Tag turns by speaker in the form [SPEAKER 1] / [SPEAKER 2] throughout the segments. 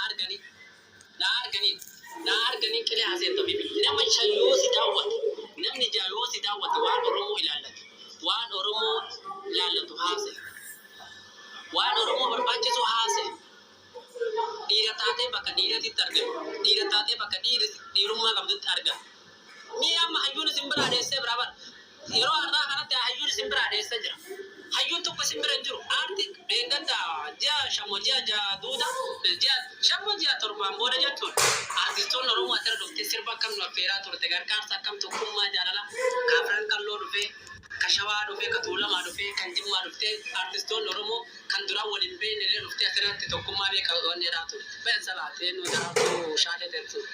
[SPEAKER 1] Arganii na arganii na arganii qilee haaseentu bibi. Nama 5 yoo si daawwate, namni 6 yoo si daawwate, waan Oromoo ilaallatu, waan Oromoo ilaallatu haase, waan Oromoo barbaachisu haase. Dhiira taatee bakka dhiiratitti argame, dhiira taatee bakka dhiirri dhiirummaa qabdutti argame. Mee amma hayyuun isin biraa dheessee biraa bara. Yeroo har'aa kanatti hayyuun isin biraa dheessee jira. Hayyuun tokko isin bira hin jiru. Aarti dheengadda ji'a 5 ji'a 6 duuda, ji'a 5 ji'a 7n booda jechuun, artistoonni Oromoo asirra dhuftee sirba akkam nu affeeraa turte, gargaarsa akkam, tokkummaa, jaalala, ka Afran Qalloo dhufee, ka Shawaa dhufee, ka Tuulamaa dhufee, kan Jimmaa dhuftee, artistoonni Oromoo kan duraan wal hin beekne illee dhuftee asirratti tokkummaa beeka wanni jedhaa turte. Ba'e salaat eenyu daraartuu shaashee teessu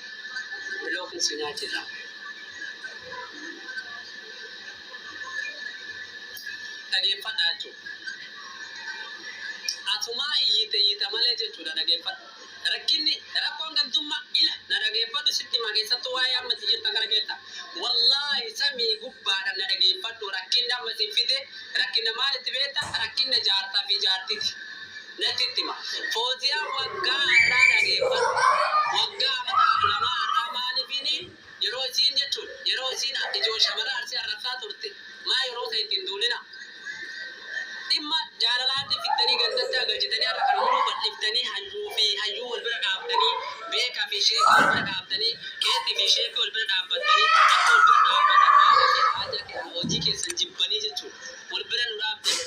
[SPEAKER 1] bilookiin si nyaachisa. Dhageeffadha jechuudha. Asumaa iyyite iyyita malee jechuudha, dhageeffadhu. Rakkinni rakkoon gandummaa ila na dhageeffadhu, sitti hima, keessattuu waa'ee amma itti jirtan kana keessa. Wallaahi samii gubbaadhaan na dhageeffadhu, rakkinni amma isin fide rakkina maalitti beekta? Rakkinna jaarsaa fi jaartiti. Natti itti hima. Fooziyaa, waggaa har'aa dhageeffadhu. Waggaa amata 2 har'aa maaliifini yeroo isiin jechuun yeroo isiin ijoo shamara Arsii arrabsaa turte maa yeroo san ittiin duulina? Dhimma jaalalaatti fiddanii gandatti galchitanii har'a kana hunduu bal'iftanii, hayyuu fi hayyuu wal bira dhaabdanii, beekaa fi sheekii wal bira dhaabdanii, keetii fi sheekii wal bira dhaabbattanii, akka wal bira dhaabbatan haadha fi haja hojii keessan jibbanii jechuudha. Wal bira nu dhaabdan.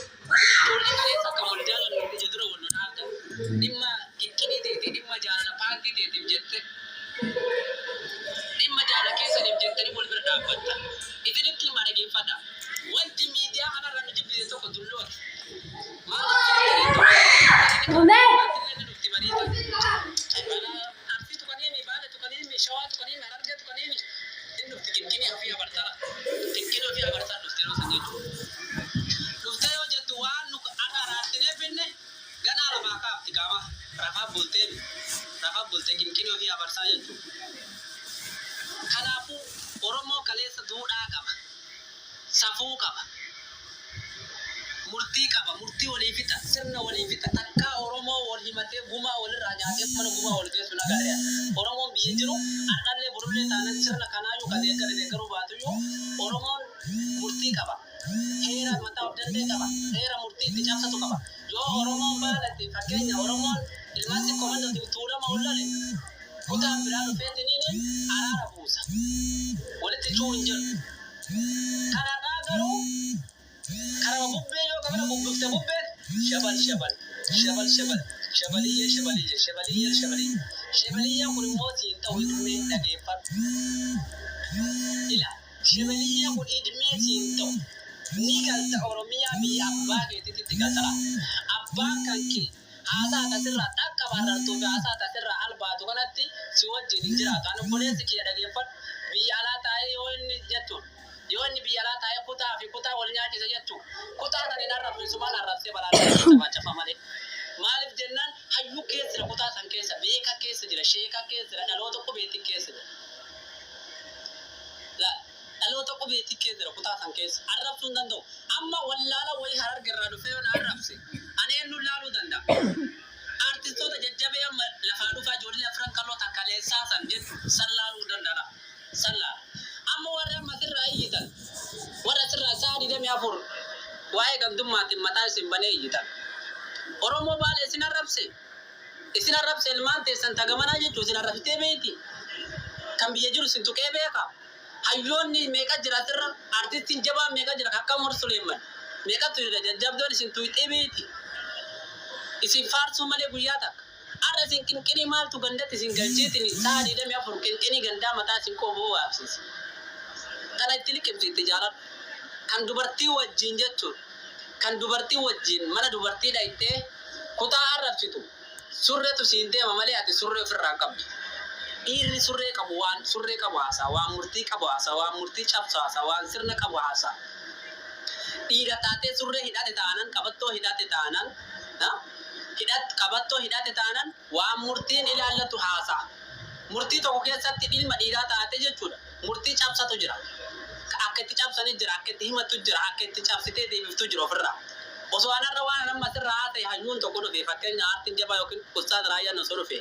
[SPEAKER 1] Ijoollee kaleessa akka wal jaalannu ija dura wal nu dhaabdan. Dhimma qinqinii teetii, dhimma jaalala paantii teetiif jette, dhimma jaalala keessaniif jettanii wal bira dhaabbattan. Isinitti hima, dhageeffadha. Wanti miidiyaa kanarra nu jibbise tokko dullooti. Maaliif jettanii ni dhufti bariisa. Arsii tuqaniimi, Baale tuqaniimi, Shawaa tuqaniimi, Harargee tuqaniimi, hin dhufti qinqinii ofii abartara. Qinqinii ofii abartaa dhufti yeroo san jechuudha. Dhuftee yoo jettu waan nu har'a araarsinee finne ganaa lafaa kaafti qaama. Rafaa bulteemi. Rafaa bultee qinqinii ofii abarsaa jechuudha. Kanaafuu Oromoo kaleessa duudhaa qaba. Safuu qaba. Murtii qaba. Murtii walii fixa. Sirna walii fixa. Takkaa Oromoo wal himatee gumaa walirraa nyaatee mana gumaa wal geessu hin agarre ani. Oromoon biyya jiru har'allee borullee taanan sirna kanaayyuu ka deeggare deeggaruu baatuyyuu Oromoon murtii qaba. Heera mataa of danda'e qaba. Heera murtii itti cabsatu qaba. Yoo Oromoon Baalatti, fakkeenya, Oromoon ilmaan Sikkoo Mandootiif Tuulama wal lole, kutaan biraa dhufeetiniin araara buusa. Walitti cuu hin jedhu. Kan har'aa garuu karama bubbee yoo gamana bubbifte bubbeen shabal shabal shabal shabal shabaliyyee shabaliyyee shabaliyyee shabaliyyee shebeliyyeen kun immoo siin ta'u idmee, dhageeffadhu. Ila shebeliyyeen kun idmee siin ta'u, ni galta Oromiyaa biyya abbaa keetiitti galta laal. Abbaan kan kee haasaa ati asirraa xaqqabaarrartuu fi haasaa ati asirraa albaatu kanatti si wajjin hin jiraatu. Ani obboleessi kiyya, dhageeffadhu, biyya alaa taa'ee yoo inni jechuun yoo inni biyya alaa taa'ee kutaa fi kutaa wal nyaachise jechuun kutaa san hin arrabsu, isumaan arrabsee balaaleffachuu cafaacafa malee. Maaliif jennaan hayyuu keessa jira, kutaa san keessa beeka keessa jira, sheeka keessa jira, dhaloota qubeetti keessa jira. Laal, dhaloota qubeetti keessa jira kutaa san keessa. Arrabsuu hin danda'u. Amma wallaala wayii Hararge irraa dhufee yoo na arrabse ani eenyuun laaluu danda'a? Artistoota jajjabee amma lafaa dhufaa ijoollee Afran Qalloo tan kaleessaa san jechuun san laaluu danda'a. San laala. Amma warri amma asirraa iyyitan, warra asirraa sa'a 24 waa'ee gandummaatiin mataa isin banee iyyitan. Oromoo Baale isin arrabse? Isin arrabse ilmaan teessan ta gamanaa jechuun isin arrabsitee beeyti? Kan biyya jiru isin tuqee beeka? Hayyoonni meeqa jira asirra? Artistiin jabaan meeqa jira? Kan akka Umar Suleeman meeqatu jira? Jajjabdoon isin tuyxee beeyti? Isin faarsuu malee guyyaa takka. Har'a isin qinqinii maaltu gandatti isin galcheetiin sa'a 24 qinqinii gandaa mataa isin qooboo waabsiise. Kana itti liqimsi, itti jaaladhu. Kan dubartii wajjin jechuun kan dubartii wajjin mana dubartii dhayxee kutaa arrabsitu surretu siin deema malee ati surree ofirraa hin qabdu. Dhiirri surree qabu waan surree qabu haasa'a, waan murtii qabu haasa'a, waan murtii cabsu haasa'a, waan sirna qabu haasa'a. Dhiira taatee surree hidhate taanan, qabattoo hidhate taanan, hidhat qabattoo hidhate taanan waan murtiin ilaallatu haasa'a. Murtii tokko keessatti ilma dhiiraa taate jechuudha. Murtii cabsatu jira. Akka itti cabsani jira, akka itti himattu jira, akka itti cabsitee deebiftu jira ofirraa. Osoo anarra waan amma asirraa haasa'e hayyuun tokko dhufe, fakkeenya aartiin jabaa yookiin Ustaaz Raayyaan osoo dhufe,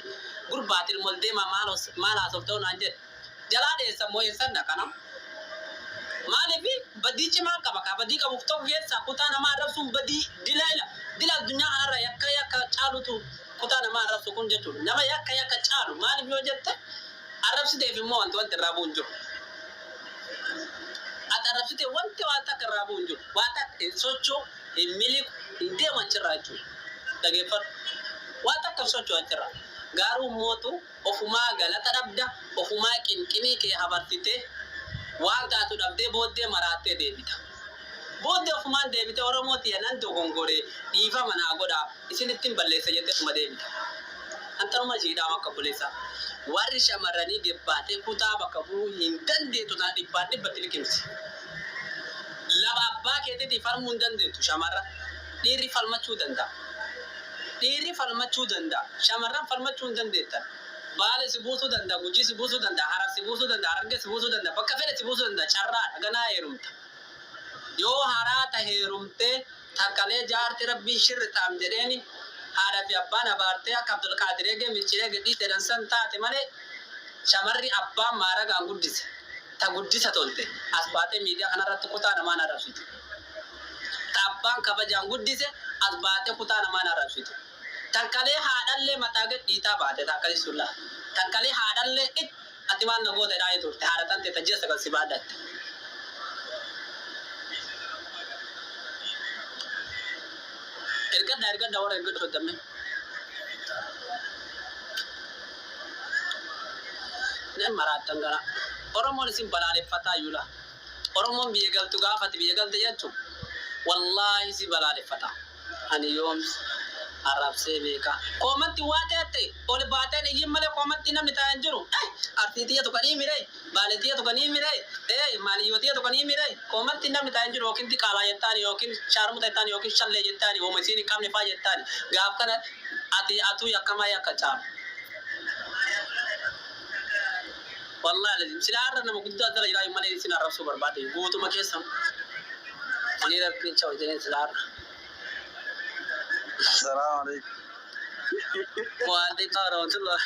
[SPEAKER 1] gurbaatiin ol deemaa maal haasofta naan jedhe. Jalaa dheessa moo eessan dhaqana? Maaliif badii cimaan qaba kaa badii qabuuf tokko keessaa kutaa namaa arrabsuun badii dila ila dila addunyaa kanarra yakka yakka caalutu kutaa namaa arrabsu kun jechuudha. Nama yakka yakka caalu maaliif yoo jette, arrabsiteef immoo wanti irraa bu'u hin jiru. Ati arrabsitee wanti waan takka irraa bu'u hin jiru. Waan takka hin socho'u, hin miliqu, hin deemu achirraa jechuudha. Dhageeffadhu. Waan takka hin socho'u achirraa. Garuu mootu ofumaa galata dhabda, ofumaa qinqinii kee habartitee waan taatu dhabdee booddee maraattee deebita. Booddee ofumaan deebite, Oromoo tiyya, nan dogongoree, dhiifama naa godhaa, isinittiin balleessa jettee ofuma deebita. Antanuma ishiidhaam akka obboleessaa. Warri shamarranii gebbaatee kutaa bakka bu'uu hin dandeettu tana dhibbaan dhibbatti liqimsi. Laba abbaa keetiitii falmuu hin dandeettu shamarra. Dhiirri falmachuu danda'a. Dhiirri falmachuu danda'a. Shamarran falmachuu hin dandeettan. Baale si buusuu danda'a, Gujii si buusuu danda'a, Harar si buusuu danda'a, Harargee si buusuu danda'a, bakka fedhe si buusuu danda'a. Carraadha, ganaa heerumta. Yoo haraata heerumtee takkalee jaarti Rabbiin shirri taam jedheeni haadha fi abbaan abaartee akka Abdulqaadir eegee micciiree gadhiiseedhan san taate malee, shamarri abbaan maaragaan guddise, ta guddisa tolte, as baatee miidiyaa kanarratti kutaa namaan arrabsitu. Ta abbaan kabajaan guddise as baatee kutaa namaan arrabsitu. Takkalee haadhallee mataa gad dhiitaa baate ta akkasii sun laa. Takkalee haadhallee it ati maal na goota jedhaa turte haadha tante ta ji'a 9 si baadhatte. Ergadhaa, ergadhaa, warra ergadhu soddamme. Nan maraattan gara. Oromoon isin balaaleffataa yula. Oromoon biyya galtu gaafati biyya galte jechuun wallaahi si balaaleffata. Ani yoom arrabsee beeka? Koomanti waa teette ol baateen iyyin malee koomantii namni taa'e hin jiru. Arsii tiyya tuqanii miree, Baalee tiyya tuqanii miree, maaliyyoo tiyya tuqanii miree. Koomantii namni taa'e hin jiru, yookiin diqaalaa jettaani, yookiin shaarmuxa jettaani, yookiin shallee jettaani, woma isiin hin qabne faa jettaani. Gaaf kana ati atuu yakkamaa yakka caalu. Wallahi lazim silaa har'a nama guddaa dala jiraa malee isin arrabsuu barbaade guutuma keessan. Ani Rabbiin chaw jedheen silaa har'a.
[SPEAKER 2] Assalamu alaikum.
[SPEAKER 1] Waalaikum warahmatullah.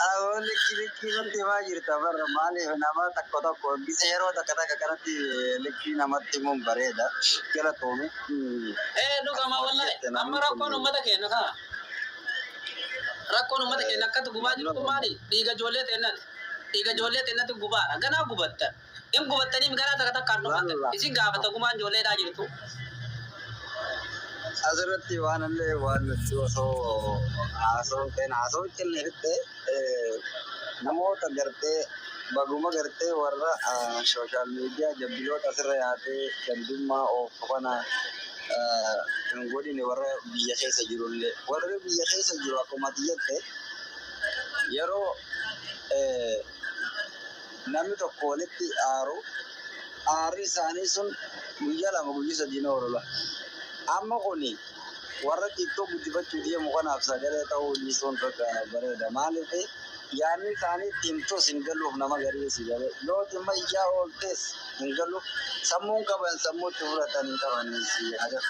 [SPEAKER 2] Awoo, likki likkii nutti himaa jirta barra. Maaliif nama tokko tokko gisa yeroo takka takka kanatti likkii namatti himuun bareeda. Galatoome.
[SPEAKER 1] Ee, dhugama wallahi.
[SPEAKER 2] Jette namni
[SPEAKER 1] Amma rakkoon
[SPEAKER 2] kun
[SPEAKER 1] uummata keenya kana. Rakkoon uummata keenya akkatti gubaa jiru kun maali? Dhiiga ijoollee teennati. Dhiiga ijoollee teennati gubaadha. Ganaa gubattan. In gubattanii ganaa takka takkaan dhumattan.
[SPEAKER 2] Wallah.
[SPEAKER 1] Isin gaafata gumaan ijoolleedhaa jirtu.
[SPEAKER 2] Asirratti waan illee waan nuti osoo haasoo ta'in haasoo cillee fitte, namoota gartee baguma gartee warra social media jabbiloota asirra yaatee gandummaa oofu kana hin godhine. Warra biyya keessa jirullee, warri biyya keessa jiru akkuma ati jette, yeroo namni tokko walitti aaru, aarri isaanii sun guyyaa 2, guyyaa 3 oolula. Amma kuni warra TikTok guddifachuu deemu kanaaf sagalee ta'uu dhiisuun bareeda. Maaliif yaadni isaanii itti himtus hin galuuf, nama garii si galee. Yoo dhimma ijaa ooltes hin galuuf, sammuun qaban sammuutti fudhatan hin qabanii si yaada.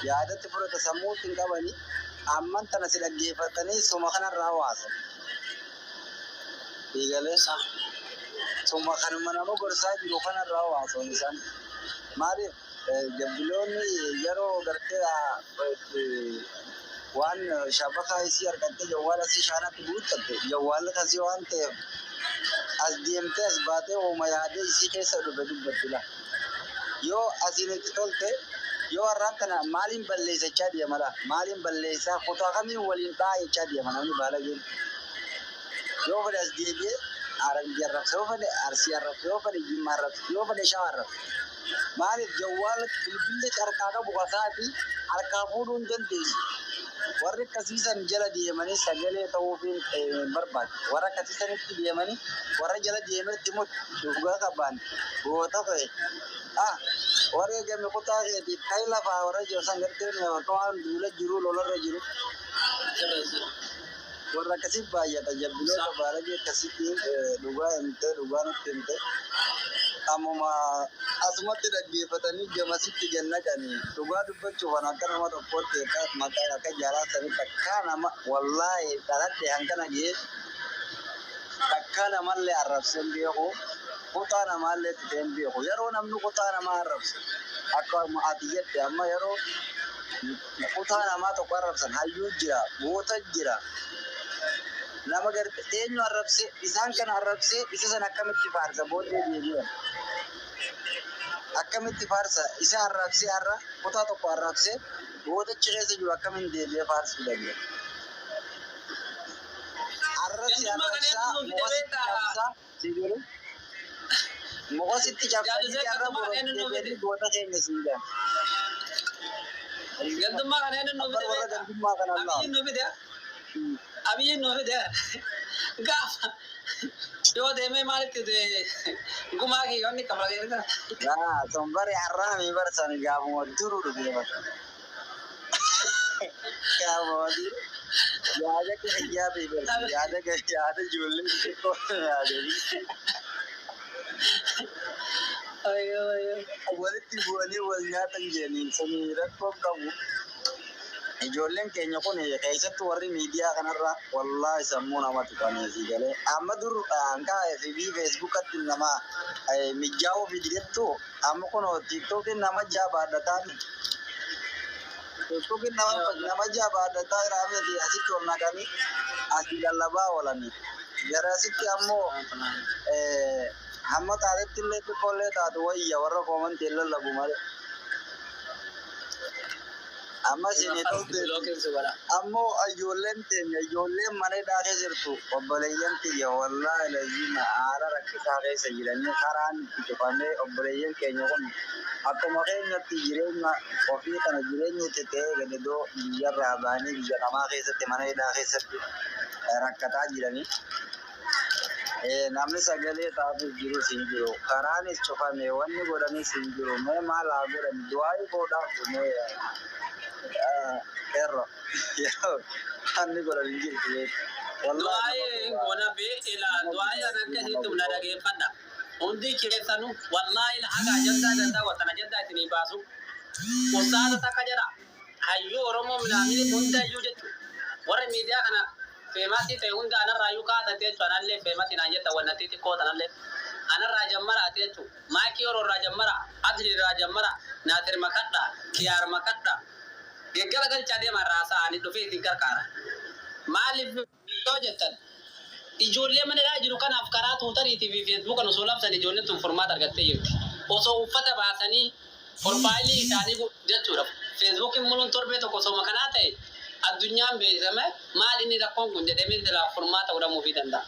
[SPEAKER 2] Yaadatti fudhata sammuutti hin qabanii, amman tana si dhaggeeffatanii suma kanarraa hawaasa. Eegalee suma kanuma nama gorsaa jiru kanarraa hawaasa isaan. Maaliif jabbiloonni yeroo gartee waan shabakaa isii argattee jawwaala isii shaanatti guuttatte, jawwaalli kasii waan ta'eef as deemtee as baatee uuma yaadee isii keessa dhufe dubbatti la. Yoo asiin itti tolte, yoo har'aan tana maaliin balleessachaa deema la, maaliin balleessaa, kutaa kamiin waliin dha'a jechaa deema namni baalageen. Yoo fedhe as deebi'ee Harargee arrabsa, yoo fedhe Arsii arrabsa, yoo fedhe Jimma arrabsa, yoo fedhe Shawaa arrabsa. Maaliif jawwaala bilbilli harkaa qabu kasaati harkaa fuudhuu hin dandeessu. Warri akkasiisan jala deemanii sagalee ta'uufiin barbaadu. Warra akkasiisanitti deemanii warra jala deemetti immoo dhugaa qabaan goota ta'e. Ah, warra eegame kutaa keetiif kai lafaa warra jiru san gartee waan duula jiru, lolarra jiru. Warra akkasii baay'ata, jabbiloota baalagee akkasitti dhugaa himtee, dhugaa nutti himte. Ammuma Asumatti dhaggeeffatanii gamasitti gannaqanii dhugaa dubbachuuf an akka nama tokkootti maqaa akka jaalaa sanii takkaa nama wallaahi dhaladhe hangana ga'ee takkaa namallee arrabsee hin beeku, kutaa namaallee tutee hin beeku. Yeroo namni kutaa namaa arrabse, akka ati jette, amma yeroo kutaa namaa tokko arrabsan, hayyuu jira, goota jira, nama garte eenyu arrabse, isaan kana arrabsee isa sana akkamitti faarsa? Booddee deebi'an akkamitti faarsa? Isa arrabsee, har'a kutaa tokko arrabsee gootichi keessa jiru akkamiin deebi'ee faarsuu danda'a? Arrabsi
[SPEAKER 1] Gandummaa kana
[SPEAKER 2] arrabsaa
[SPEAKER 1] eenyu nu fide
[SPEAKER 2] mukasitti
[SPEAKER 1] beektaa?
[SPEAKER 2] cabsaa si jedhu, mukasitti cabsanii
[SPEAKER 1] Jaallisee
[SPEAKER 2] har'a
[SPEAKER 1] gandummaa kana eenyu nu fide?
[SPEAKER 2] deebi'anii goota keenya siidhan.
[SPEAKER 1] Gandummaa kana eenyu nu
[SPEAKER 2] Abbar
[SPEAKER 1] fide
[SPEAKER 2] warra
[SPEAKER 1] beektaa?
[SPEAKER 2] gandummaa kana
[SPEAKER 1] Abiyyiin
[SPEAKER 2] laalu.
[SPEAKER 1] nu fide. Abiyyiin nu fide. Gaafa yoo deemee maalitti gumaa kiyyoonni qaba keessa.
[SPEAKER 2] Yaa sun bari har'aami barsan gaafuma duru dhufe bara. Gaafuma duru yaada kiyyaa fi barsi yaada yaada ijoollee xixiqqoo yaadanii
[SPEAKER 1] Ayyoo ayyoo.
[SPEAKER 2] walitti bu'anii wal nyaatan jedhaniin suni rakkoo qabu. Ijoolleen keenya kun keessattuu warri miidiyaa kanarra wallaahi sammuu nama tuqanii si galee amma dur hangaa FB Facebookatti nama mijaa'uu fi jettu, amma kun TikTokin nama jabaadhataa, TikTokin nama nama jabaadhataa jiraamiti. Asitti ol naqanii asii lallabaa oolanii gara asitti ammoo hamma taatetti illee xiqqoollee taatu wayya warra koomantii lallabu malee. Amma isin tolte. Ammoo ijoolleen teenya, ijoolleen mana hidhaa keessa jirtu, obboleeyyan tiyya, wallaahi lazima haala rakkisaa keessa jiranii karaan itti cufamee. Obboleeyyan keenya kun akkuma keenyatti jireenya ofii kana jireenya itti ta'ee gadadoo biyyarraa ba'anii biyya namaa keessatti mana hidhaa keessatti rakkataa jiranii. Namni sagalee taatuuf jirus hin jiru. Karaanis cufame, wanni godhanis hin jiru. Mee maal haa godhan? Du'aa godhaaf mee qeerroo. Wanni godhan hin jirtu. Wallaahi nama
[SPEAKER 1] Du'aa'ee
[SPEAKER 2] godhaa.
[SPEAKER 1] goona bee ilaa du'aa'ee an akkasitti na dhageeffadha. Hundi keessanuu wallaahi haga ajandaa gandaa watan ajandaa isinii baasu. Ustaaza takka jedha. Hayyuu Oromoo minaamini hundayyuu jechuudha. Warri miidiyaa kana famous ta'e hunda anarraayyuu kaasate jechuudha. Anallee famous naan jetta wannatti xiqqoo tanallee. Anarraa jammara ati jechuudha. Maakii Oromoo irraa jammara, Adli irraa jammara, Naasir makadha, Kiyaar makadha. Geggala galchaa deema irraa sa'anii dhufee isin gargaara. Maaliif yoo jettan, ijoollee mana hidhaa jiru kanaaf karaa Twitteriitii fi Facebookan osoo labsan ijoolleen tun furmaata argattee jirti. Osoo uffata baasanii profile isaanii jechuudha. Facebookiin muluun torbee tokko osoo makanaa ta'e addunyaan beekame maal inni rakkoon kun jedhamee silaa furmaata godhamuufii danda'a.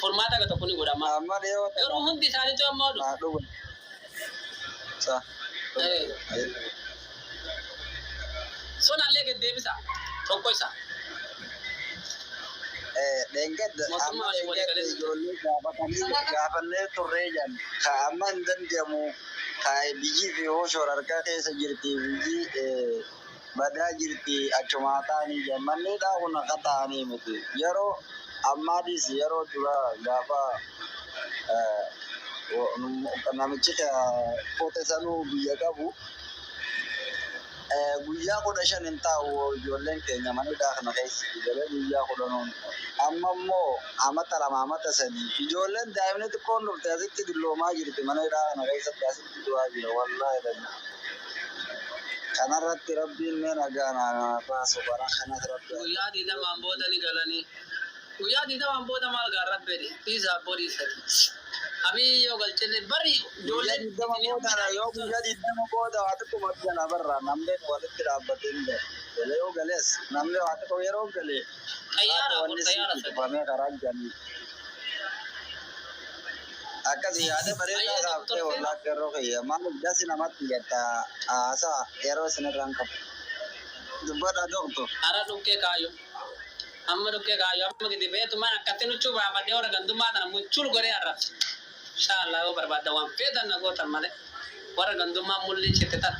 [SPEAKER 1] Furmaata aga tokko ni godhama.
[SPEAKER 2] Amma dhiyoo
[SPEAKER 1] Garuu hundi isaaniitu ammoo
[SPEAKER 2] Haa dhuga. Sa.
[SPEAKER 1] Sonallee deddeebisa tokko isa.
[SPEAKER 2] Dheengadda amma
[SPEAKER 1] Mootummaa waliin walii
[SPEAKER 2] dheengadda
[SPEAKER 1] galee
[SPEAKER 2] ijoollee gaafatanii gaafannee turree jan ka amma hin danda'amu, ka biyyi fi hooshoor harkaa keessa jirti, biyyi badaa jirti, achumaa ta'anii jan manneen kun akka ta'anii miti. Yeroo ammaadis yeroo dura gaafa namichi qote sanuu biyya qabu guyyaa 15 hin taa'u ijoolleen keenya manidhaa kana keessa galee guyyaa 10. Amma immoo amata 2, amata 3 ijoolleen daa'imni xiqqoon dhufte asitti dulloomaa jirti, mana hidhaa kana keessatti asitti du'aa jira wallaahi. Kanarratti rabbiin mee nagaa naa baasu bara kanas rabbi.
[SPEAKER 1] Guyyaa 20n booda ni galanii. Guyyaa 20n booda maal gaarrabbedhe dhiisa abboo dhiisati. Abii yoo galchine bari
[SPEAKER 2] Guyyaa
[SPEAKER 1] ijoolleen
[SPEAKER 2] 20 booda, yoo guyyaa 20 booda waa xiqquma jala barra namni walitti dhaabbatee hin galu. Yoo galees namni waa xiqqoo yeroo galee
[SPEAKER 1] Xayyaara
[SPEAKER 2] akka
[SPEAKER 1] afur
[SPEAKER 2] wanni
[SPEAKER 1] xayyaara
[SPEAKER 2] sitti
[SPEAKER 1] sadi.
[SPEAKER 2] cufamee karaa janii. Akkasii yaada bareedaa
[SPEAKER 1] Ayyee
[SPEAKER 2] kaaftee
[SPEAKER 1] doktor Seenaa.
[SPEAKER 2] wallaahi yeroo kiyya maaliif dasi namatti jetta haasaa yeroo isinirraan qabu. Dubbadha doktor.
[SPEAKER 1] Ara dhukkee kaayyo. Amma dhukkee kaayyo amma gidi beetumaan akkatti nuchuu baafadhee warra gandummaa tana muchul godhee arrabse. Inshaallah yoo barbaadda waan feetan na gootan malee warra gandummaa mulli citte tan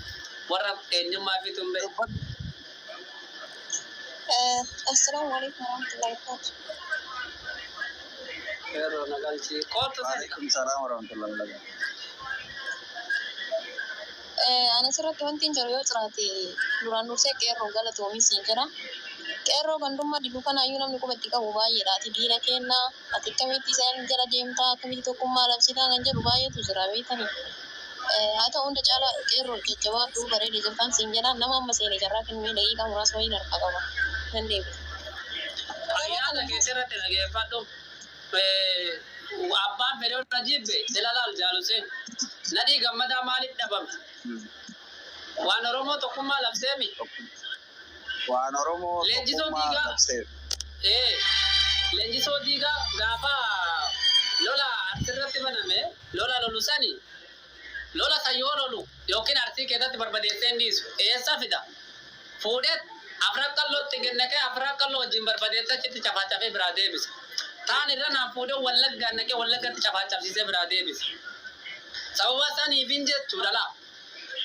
[SPEAKER 1] warra eenyummaa fi tumbee.
[SPEAKER 2] Dubbadha.
[SPEAKER 3] Assalamu alaikum warahmatullahi wabarakatuh.
[SPEAKER 1] Yeroo na galchi. Kootu sani.
[SPEAKER 2] Waalaikum salaam warahmatullahi wabarakatuh.
[SPEAKER 3] Ana asirratti wanti hin jiru yoo jiraate duraan dursee qeerroo galatoomii siin jira. Qeerroo gandummaa diduu kanaayyuu namni quba itti qabu baay'eedha. Ati diina kennaa, ati akkamitti isaan jala deemtaa, akkamitti tokkummaa labsitaa kan jedhu baay'eetu jira beektanii. Haa ta'u hunda caalaa qeerroo jajjabaadhuu bareeda jirtaan siin jedha. Nama amma seene carraa kennee daqiiqaa muraasa wayiin harkaa qaba. Nan deebisa.
[SPEAKER 1] Ayyaana keessatti dhageeffadhu. Abbaan fedhe irra jibbe ilalaal jaalusee. Nadhii Gammadaa maaliif dhabame? Waan Oromoo tokkummaa labseemi.
[SPEAKER 2] Waan Oromoo
[SPEAKER 1] Leenjisoo
[SPEAKER 2] tokkummaa
[SPEAKER 1] Diigaa.
[SPEAKER 2] labseef.
[SPEAKER 1] Leenjisoo Diigaa gaafa lola Arsirratti baname lola lolu sani lola san yoo lolu yookiin Arsii keessatti barbadeessee hin dhiisu. Eessa fida? Fuudhee Afran Qallootti gennaqee Afran Qalloo wajjin barbadeessee achitti cafaacafee biraa deebisa. Taan irra naan fuudhee Wallaggaan naqee Wallaggatti cafaacafsiisee biraa deebisa. Sababa saniifin jechuudha laa.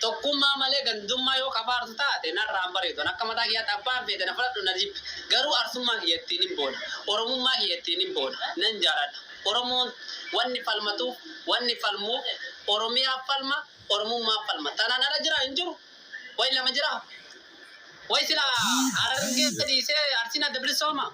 [SPEAKER 1] Tokkummaa malee gandummaa yoo kafaartu taate narraan bareedu. Akka mataa kiyyaatti abbaan feete na fudhadhu na jibbi. Garuu arsummaa kiyya ittiin hin boona. Oromummaa kiyya ittiin hin boona. Nan jaaladha. Oromoon wanni falmatuuf, wanni falmuuf, Oromiyaaf falma, Oromummaaf falma. Tanaan ala jira hin jiru. Wayi lama jira. Wayi sila Harargee dhiisee Arsiin adda bilisooma.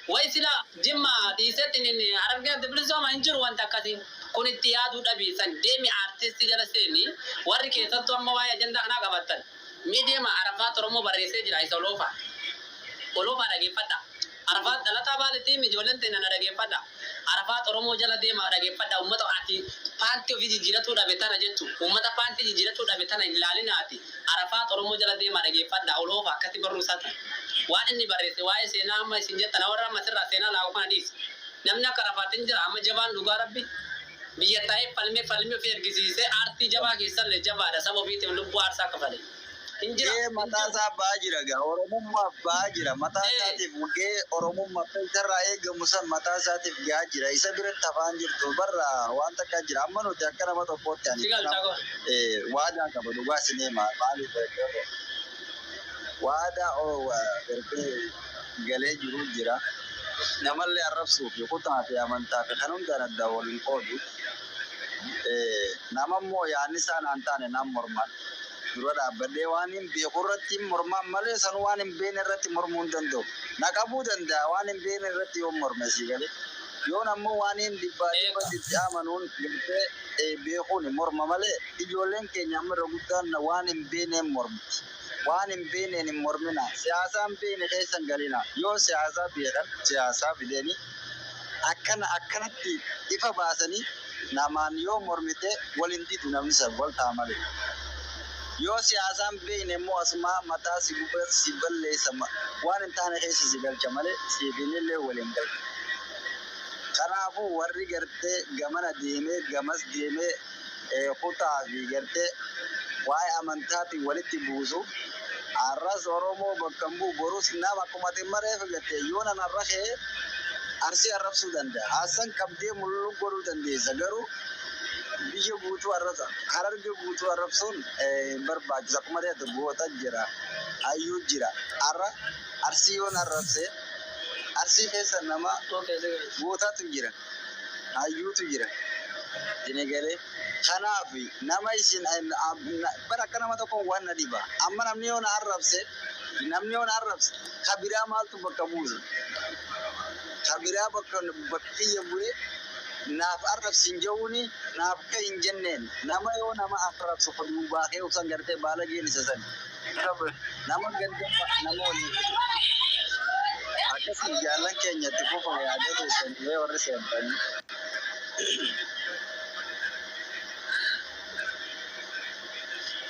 [SPEAKER 1] Wayi sila Jimma dhiisee Harargee adda bilisooma hin jiru wanta akkasii. Kun itti yaaduu dhabiisan deemi aartistii jala seeni warri keessattuu amma waa'ee ajandaa kanaa qabattan. Miidiyaa Arafaat Oromoo barreessee jira isa oloofa. Oloofaa dhageeffadha. Arafaat dhalataa baaletti ijoolleen teenya na dhageeffadha. Arafaat Oromoo jala deema dhageeffadha. Uummata ati paantii ofii jijjiiratuu dhabe tana jechuun uummata paantii jijjiiratuu dhabe tana hin ilaalinaati. Arafaat Oromoo jala deema dhageeffadha. Oloofa akkatti barruu isaati. Waan inni barreesse waa'ee seenaa amma isin jettan warra amma sirraa seenaa laaku kana dhiisi. Namni akka Arafaatiin jira amma jabaan dhugaa rabbi. Biyya taa'ee falmee falmee ofii ergisiisee aartii jabaa keessallee jabaadha saba ofiitiif lubbuu aarsaa kafale. Hin jira.
[SPEAKER 2] Gee mataa isaa ba'aa jira gaa Oromummaaf ba'aa jira mataa isaatiif gee Oromummaaf isarraa eegamu san mataa isaatiif gahaa jira isa biratti hafaan jirtu barra waan takka jira amma nuti akka nama tokkootti ani
[SPEAKER 1] Si galcha koo.
[SPEAKER 2] Waadaa qaba dhugaa sineema maaliif waadaa gartee galee jiru jira namallee arrabsuu fi kutaa fi amantaa fi kan hundaan adda waliin qoodu nama immoo yaadni isaa naan taane naan morman dura dhaabbadhee waan hin beeku irratti mormaan malee san waan hin beekne irratti mormuu hin danda'u. Na qabuu danda'a waan hin beekne irratti yoo morme sii galee. Yoon ammoo waan hin dhibbaa dhibbatti itti amanuun gartee beekuun morma malee ijoolleen keenya amma irra guddaan waan hin beekneen mormti. Waan hin beekneen hin mormina. Siyaasaa hin beekne keessa hin galina. Yoo siyaasaa beekan siyaasaa fidanii akkana akkanatti ifa baasanii namaan yoo mormite waliin didu namni san wal ta'a malee. Yoo siyaasaan beekne immoo asumaa mataa si gubbaa si balleessa waan hin taane keessa si galcha malee siifinillee waliin galcha. Kanaafuu warri gartee gamana deemee gamas deemee kutaa fi gartee waa'ee amantaatiin walitti buusu arras Oromoo bakka hin bu'u borus nama akkuma ati mareef gartee yoo nan har'a ka'ee Arsii arrabsuu danda'a. Haasaan qabdee mul'uu godhuu dandeessa garuu biyya guutuu arrabsa Hararge guutuu arrabsuun hin barbaachisu. Akkuma ta'e goota jira hayyuu jira har'a Arsii yoon arrabse Arsii keessa nama gootatu jira hayyuutu jira. Dinagalee kanaaf nama isin bara akka nama tokkoon waan na dhiba amma namni yoo na arrabse namni yoo na arrabse kabiraa maaltu bakka buusa kabiraa bakka bakka kiyya bu'ee naaf arrabsin jehuuni naaf ka hin jenneen nama yoo nama arrabsu duubaa kee usan gartee baala geen isa san nama ganda nama waliin akkasii jaallan keenya itti fufa yaadee keessan warri seentanii.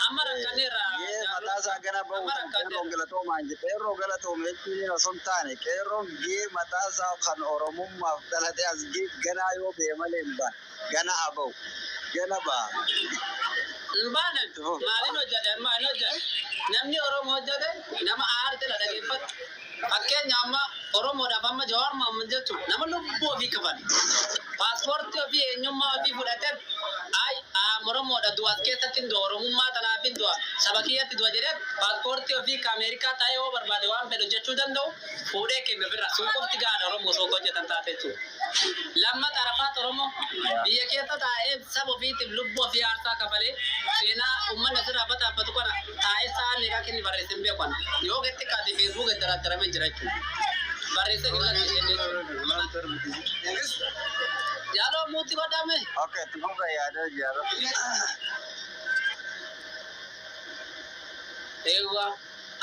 [SPEAKER 1] Amma rakkanneerra.
[SPEAKER 2] Gee mataa isaa gana bahu qeerroon galatoomaan jedhe qeerroo galatoome jechuun osoo hin taane qeerroon gee mataa isaa kan Oromummaaf dhalate as gee ganaa yoo ba'e malee hin baane gana haa bahu gana ba'a.
[SPEAKER 1] Hin baanan maaliin hojjete amma hin hojjete namni Oromoo hojjete nama aartila dhageeffatu fakkeenya amma Oromoodhaaf amma Jawaar Mohaammed jechuun nama lubbuu ofii kafale. Paaspoortii ofii, eenyummaa ofii fudhatee, ay Oromoodha, du'as keessatti hin du'a, Oromummaa tanaaf hin du'a, saba kiyyatti du'a jedhee paaspoortii ofii ka Ameerikaa taa'ee yoo barbaade waan fedhe hojjechuu danda'u fuudhee kenne ofirraa. Sun qofti gahaadha Oromoo osoo hojjetan taate jechuudha. Lammataa Arafaat Oromoo biyya keessa taa'ee saba ofiitiif lubbuu ofii aarsaa kafalee, seenaa uummanni asirraa baxaabbatu kana taa'ee sa'a meeqaa kenni barreessee hin beeku ana. Yoo gatti kaate Facebook daraaddaramee jira jechuudha. Barreessee qillatti jechuudha. Jaaloo muutti godhame.
[SPEAKER 2] Okay, itti fufa yaada jaara.
[SPEAKER 1] Eewwa.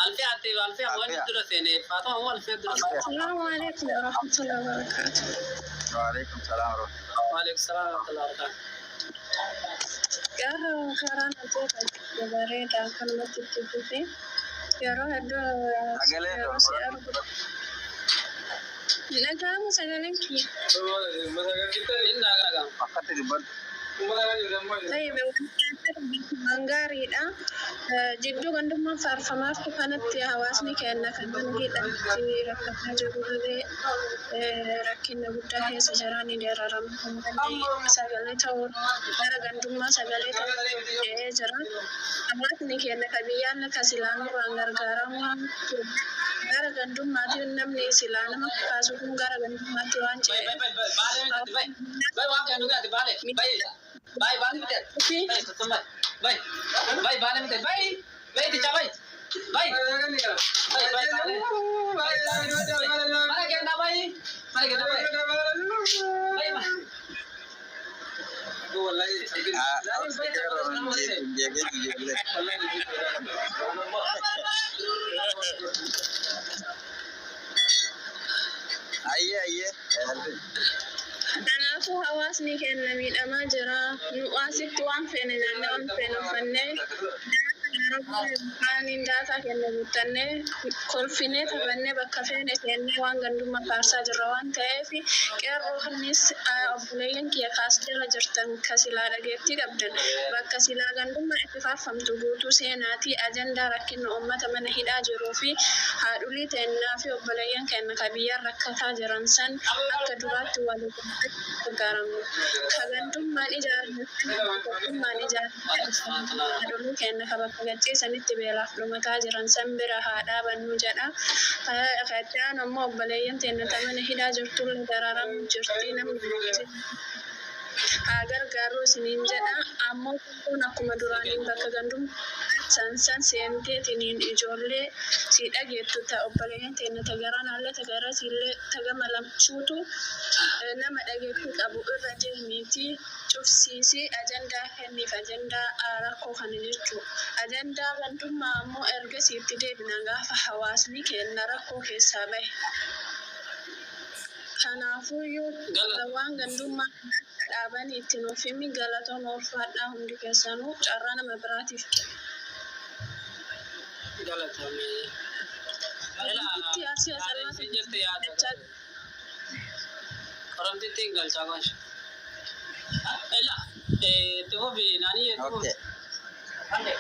[SPEAKER 1] Alfee ati alfee wanti dura seene Faatuma moo alfee dura seene?
[SPEAKER 4] السلام عليكم ورحمة الله وبركاته.
[SPEAKER 2] وعليكم السلام ورحمة الله.
[SPEAKER 1] وعليكم السلام ورحمة الله وبركاته.
[SPEAKER 4] Qeerroo karaa nageenya bareedaa akkanumatti itti fufi. Yeroo hedduu
[SPEAKER 2] Sagalee
[SPEAKER 4] yeroo si argu dhaga'amu sagaleen kiyya.
[SPEAKER 1] Inni dhaga'ama.
[SPEAKER 2] Akkatti dubbadhu.
[SPEAKER 4] Tayyib, waan gaariidha. Jidduu gandummaan faarfamaaf kanatti hawaasni keenya kan mana hidhaatti rakkataa jiru illee rakkina guddaa keessa jiranii dararama kan sagalee ta'uu gara gandummaa sagalee ta'uu jedhee jira. Hawaasni keenya ka biyyaan akka silaanurraan gargaaramaa gara gandummaatiin namni silaa nama kaasu kun gara gandummaatti waan
[SPEAKER 1] Bay
[SPEAKER 4] ce'eef.
[SPEAKER 1] bay bay baale miti bay. Bay waan kennu gaati baale. Bay bay baale miti. Bay bay bay bay baale miti bay. Bay ticha bay. Bay. Bay bay baale. Mana kenna bay. Mana kenna bay. Bay bay.
[SPEAKER 2] Jeegee ijoollee. Ayyee ayyee.
[SPEAKER 4] Kanaafuu hawaasni keenya miidhamaa jira. Nu asitti waan feene nyaannee, waan feene uffannee, kaaniin daataa keenya guuttannee, kolfinee, taphannee, bakka feene seennee waan gandummaa faarsaa jirra waan ta'eef, qeerroo kanis obboleeyyan kiyya kaas jala jirtan ka silaa dhageettii qabdan, bakka silaa gandummaa itti faarfamtu guutuu seenaatii ajandaa rakkina uummata mana hidhaa jiruu fi haadholii teennaa fi obboleeyyan keenya ka biyyaan rakkataa jiran san akka duraatti waliin gargaaramnu. Ka gandummaan ijaarame, tokkummaan ijaarame, haadholii keenya ka bakka gachiisanitti beelaaf dhumataa jiran san bira haa dhaabannu jedha. Ka itti aanu ammoo obboleeyyan teenya ta mana hidhaa jirtullee dararamu jirti, namni haa gargaarru isiniin jedha. Ammoo kun akkuma duraaniin bakka gandummaa san san seenteetiniin ijoollee si dhageettu ta obboleeyyan teenya ta garanaallee ta garasiillee ta gama lamchuutu nama dhageettii qabu irra deemiitii cufsiisii ajandaa kenniif, ajandaa rakkoo kana jechuu. Ajandaa gandummaa ammoo ergasiitti deebina gaafa hawaasni keenya rakkoo keessaa bahe. Kanaafuyyuu waan gandummaa dhaabanii itti nuuf himi. Galatooma, ulfaadhaa hundi keessanuu, carraa nama biraatiif.
[SPEAKER 1] Galatoomii.
[SPEAKER 4] Itti arsii
[SPEAKER 1] Yaada isin jette yaada. Oromtitti hin galchaa goonsha. Ela itti fufi naanii itti fufi.
[SPEAKER 2] Okay.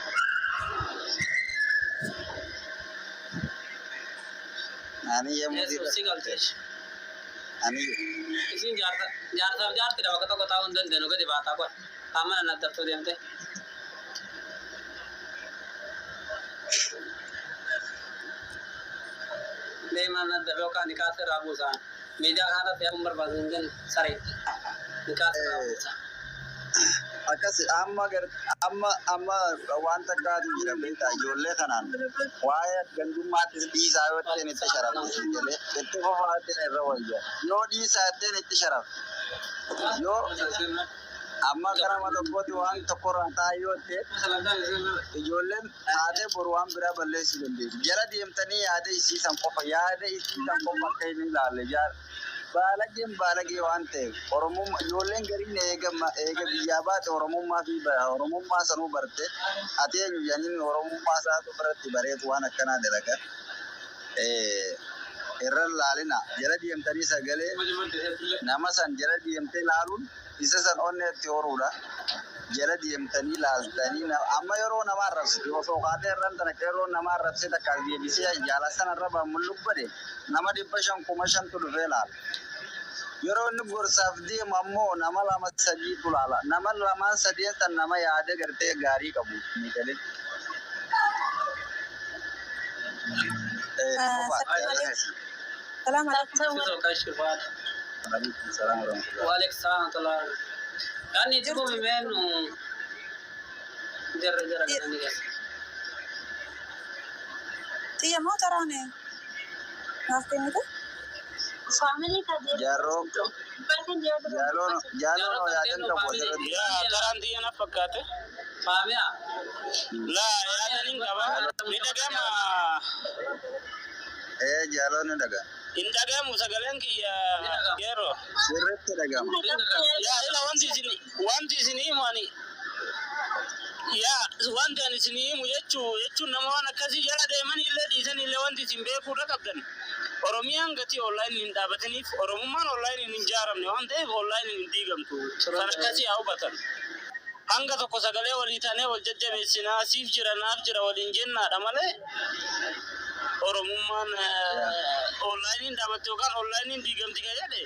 [SPEAKER 2] Ani yemmuu
[SPEAKER 1] Yesuus si galcheesh.
[SPEAKER 2] Ani
[SPEAKER 1] Isin jaarsa jaarsaaf jaartidha, bakka tokko taa'uu hin dandeenyu, gadi baataa qoy. Qaama na dabtuu deemte. Deemaa na dabe yookaan niqaa sirraa buusaa. Miidiyaa kanarratti yaa'uun barbaadu hin jennu saree. Niqaa sirraa buusaa.
[SPEAKER 2] Akkas amma amma waan takkaatu jira beektaa, ijoollee kanaan waa'ee gandummaattis dhiisaa yoo ta'e itti sharafte jedhee itti fufaatiin irra wayya. Yoo dhiisaa ittiin itti sharafte, yoo amma gara nama tokkotti waan tokkorraa taa'ee yoo ta'e, ijoolleen haatee boru waan biraa balleessuu dandeessu. Jala deemtanii yaada isiisan qofa, yaada isiisan qofa akka inni ilaalle. Baalageen baalagee waan ta'eef, Oromummaa ijoolleen gariin eega eega biyyaa baate Oromummaa fi Oromummaa sanuu barte, ati eenyu jedhanii Oromummaa isaatu biratti bareetu waan akkanaa dalaga. Irra laalina, jala deemtanii sagalee nama san jala deemtee laaluun isa san onneetti horuudha. Jala deemtanii laaltanii amma yeroo nama arrabsite osoo kaatee irraan tana qeerroo nama arrabsee takka as deebisee jaala sana irra mullubbade nama 500 5,000tu dhufee laala. Yeroo inni gorsaaf deemu ammoo nama lama sadiitu laala. Nama lamaan sadeen san nama yaada gartee gaarii qabu. Ni galee.
[SPEAKER 5] Salaam alaikum.
[SPEAKER 1] Sisoo kashifaadha.
[SPEAKER 2] Alaikum salaam warahmatullahi.
[SPEAKER 1] Waalaikum salaam wa rahmatullahi. Yaani itti
[SPEAKER 5] Jirtu.
[SPEAKER 1] fufi meenu jarra jara galanii keessa.
[SPEAKER 5] Xiyya moo taraane? Naaf kennite?
[SPEAKER 4] Faamilii kadir.
[SPEAKER 2] Jaarroo jaaloon
[SPEAKER 1] Jaarroo
[SPEAKER 2] jaaloon
[SPEAKER 1] kan
[SPEAKER 2] yaadan
[SPEAKER 1] kennu
[SPEAKER 2] qabu
[SPEAKER 1] faamilii.
[SPEAKER 2] asirratti.
[SPEAKER 6] Yaa karaan xiyya na fakkaate.
[SPEAKER 1] Faamiyaa.
[SPEAKER 6] Laa yaadan hin qaba. Ni dhagama.
[SPEAKER 2] Ee jaaloon ni dhaga.
[SPEAKER 6] Hin dhagamu sagaleen kiyya
[SPEAKER 1] Ni dhagama.
[SPEAKER 6] qeerroo.
[SPEAKER 2] Sirriitti dhagama.
[SPEAKER 1] Ni dhagama.
[SPEAKER 6] Yaa ila wanti isin himu ani yaa wanti ani isin himu jechuun nama waan akkasii jala deeman illee dhiisan illee wanti isin beekuudha qabdan. Oromiyaan gatii online hin dhaabataniif Oromummaan online hin ijaaramne waan ta'eef online hin diigamtu. Kan akkasii haa hubatan. Hanga tokko sagalee walii taanee wal jajjabeessinaa, siif jira naaf jira waliin jennaadha malee Oromummaan onlaayiniin dhaabatte yookaan onlaayiniin diigamti kan jedhe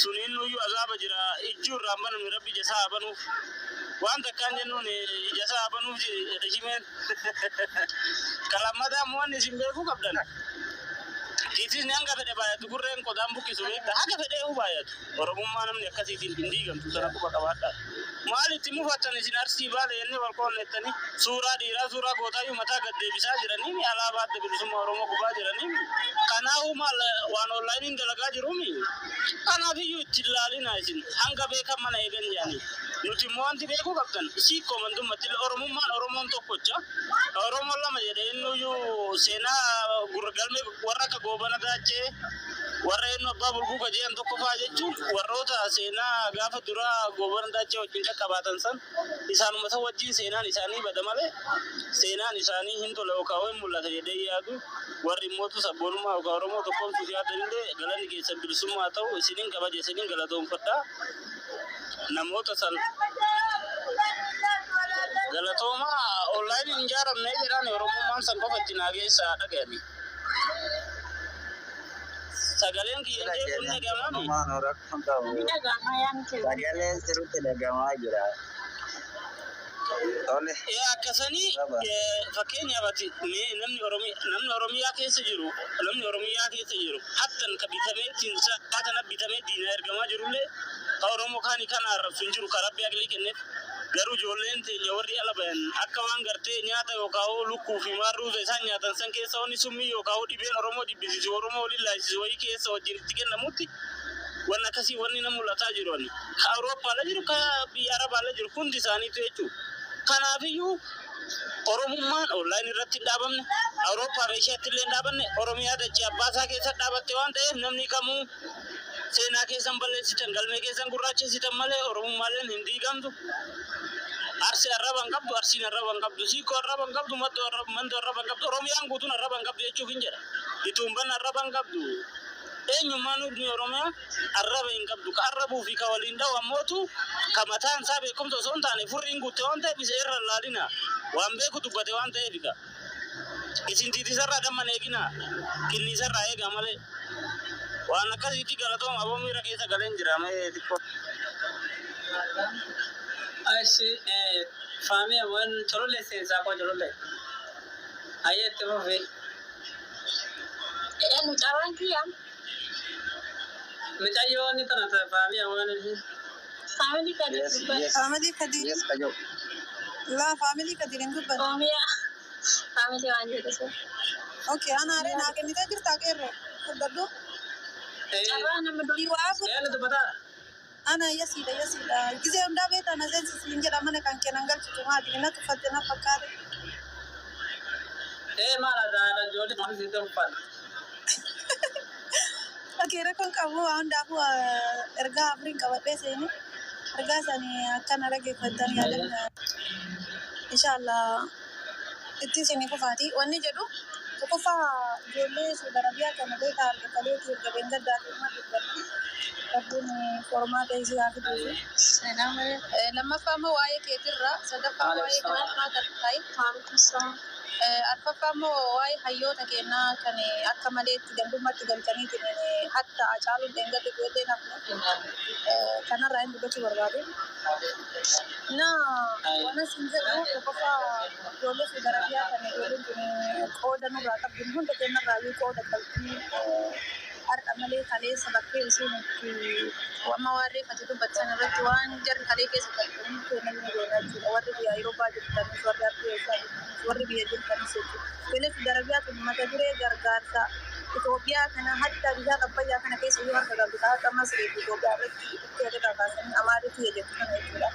[SPEAKER 6] suniin nuyyuu azaaba jira, ijjuu irraan banamne. Rabbi ija isaa haa banuuf. Waan takkaan jennuun ija isaa haa banuuf rejimeen kalammataa ammoo wanni isin beekuu qabdan. Kiisisni hanga fedhe baay'atu gurreen qodaan buqqisu beekta, haga fedhee baay'atu. Oromummaa namni akkasiitiin hin diigamtu, sana quba qabaadha. Maal itti mufattan isin Arsii Baale jennee wal qoonnettanii suuraa dhiiraa suuraa gootaayyuu mataa gad deebisaa jiranii, alaabaa Adda Bilisummaa Oromoo gubaa jiranii? Kanaafuu maal waan onlaayiniin dalagaa jiruumi? Kanaafiyyuu itti ilaalina isin hanga beekan mana eegan jedhanii. Nuti immoo wanti beekuu qabdan siikoo mandummatti Oromummaan Oromoon tokkocha. Oromoon lama jedhe innuyyuu seenaa galmee warra akka Goobana Daachee, warra inni abbaa bulguu qajeelan tokko fa'aa jechuun warroota seenaa gaafa duraa Goobana Daachee wajjin qaqqabaatan san isaanuma san wajjin seenaan isaanii bada malee seenaan isaanii hin tola yookaan hin mul'ata jedhee yaadu. Warri immootu sabboonummaa yookaan Oromoo tokkoomsuuf yaadanillee galanni keessan bilisummaa ta'u, isiniin kabaja, isiniin galatoomfadhaa. Namoota san galatooma. Onlaayiniin hin ijaaramne jedhaan, Oromummaan san qofa itti naa geessaa dhaga'ani. Sagaleen kiyya jeequu hin dhaga'amami.
[SPEAKER 2] Oromummaan rakkoon qabu.
[SPEAKER 4] Ni dhaga'ama yaani kee.
[SPEAKER 2] Sagaleen sirriitti dhagamaa jira. Tole.
[SPEAKER 6] Akkasanii fakkeenyaaf ati mee namni Oromiyaa keessa jiru hattan ka bitamee ittiin saatana bitamee diinaa ergamaa jirullee ka Oromoo kaani kana arrabsu hin jiru, ka Rabbi aqlii kenneef. Garuu ijoolleen teenya warri ala bayan akka waan gartee nyaata yookaan lukkuu fi maarruuza isaan nyaatan san keessa wanni summii yookaan dhibeen Oromoo jibbisiisu, Oromoo waliin laayisisu wayii keessa wajjin itti kennamutti wanni akkasii wanni na mul'ataa jiru ani. Ka Awurooppaalee jiru, ka biyya Arabaalee jiru, hundi isaaniitu jechuudha. Kanaafiyyuu Oromummaan online irratti hin dhaabamne, Awurooppaa fi Eeshiyaatti illee hin dhaabanne, Oromiyaa dachee abbaasaa keessa dhaabatte waan ta'eef namni kamuu seenaa keessan balleessitan, galmee keessan gurraachessitan malee Oromummaalleen hin diigamtu. Arsi arraba hin qabdu, Arsiin arraba hin qabdu, Siikoo arraba hin qabdu, Maddoo arraba, Mandoo arraba hin qabdu, Oromiyaan guutuun arraba hin qabdu jechuuf hin jedha. Ituunban arraba hin qabdu. Eenyummaan hundi Oromiyaa arraba hin qabdu. Ka arrabuu fi ka waliin dha'u ammootu ka mataan isaa beekumsa osoo hin taane furriin guutte waan ta'eef isa irra hin laalina. Waan beeku dubbate waan ta'eef ika. Isin tiitisarraa damman eegina. Kinniisarraa eegaa malee. Waan akkasiitti galatooma, aboo miira keessa galeen jira mee xiqqoo.
[SPEAKER 1] Ashi faamiya waan cololle seensaa koo cololle. Ayyee, itti fufi.
[SPEAKER 4] Eenyu carraan kiyya?
[SPEAKER 1] Mucayyoo ni tana faamiya waan
[SPEAKER 4] Faamilii kadir
[SPEAKER 2] Yes,
[SPEAKER 4] dubbata.
[SPEAKER 2] yes.
[SPEAKER 5] Faamilii Kadir.
[SPEAKER 2] Yes, kajo.
[SPEAKER 5] Laa, faamilii Kadir hin dubbanne.
[SPEAKER 4] Oromiyaa. Faamilii waan jedhu sun.
[SPEAKER 5] Okay, ana aree naa kennitee jirtaa qeerroo? Fudhadhu.
[SPEAKER 4] Carraa nama dur.
[SPEAKER 5] Waa afur.
[SPEAKER 1] Eenyu dubbataa?
[SPEAKER 5] Ana yasiidha yasiidha. Gizee hundaa beektaa na seensisiin jedha, mana kan kennan galchitu maati na tuffatte na fakkaate.
[SPEAKER 1] Ee, maal aadaa ijoollee maal sitti uffata?
[SPEAKER 5] Okay, rakkoon qabu, waa hundaafuu ergaa afuriin qabadhee seeni. Ergaa isaanii akkana dhaggeeffattan yaadan inshallah itti isinii kufaati. Wanni jedhu tokkoffaa ijoollee Saudi Arabiyaa kana beekaa argataleeti erga beengaddaa fi uummata dubbanne. Rabbiin qormaata isii haa fiduufi. Lammaffaa immoo waa'ee keetirraa, sadaffaa waa'ee kanarraa ta'i. Arfaffaa immoo waa'ee hayyoota kennaa kan akka maleetti gandummaatti galchaniitiin hatta Hacaaluun dheengadde du'ellee nafne kanarraa hin dubbachuu barbaade. Na waan isin jedhu, tokkoffaa ijoollee Saudi Arabiyaa kan ijoolleen kun qooda nurraa qabdi, hunda kennarraa iyyuu qooda qabdi. Har'a malee kaleessa bakkee isiin itti amma waan reeffate dubbatan irratti waan jarri kalee keessa qabdu kenna ni beekna jechuudha. Warri biyya Awurooppaa jirtanis, warri Afrikaa jirtanis, warri biyya jirtanis jechuudha. Ijoollee Saudi Arabiyaa kun mata duree gargaarsa Itoophiyaa kana hatta bishaan Abbayyaa kana keessa iyyuu harka qabdi. Akka Masrii fi Itoophiyaa irratti itti irraa kaasanii Amaaritti jettu kana jechuudha.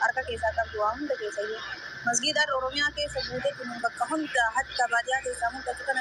[SPEAKER 5] Harka keessaa qabdu waa hunda keessa iyyuu. Masgiidhaan Oromiyaa keessa guutee kun bakka hunda hatta baadiyyaa keessaa mul'atu kana.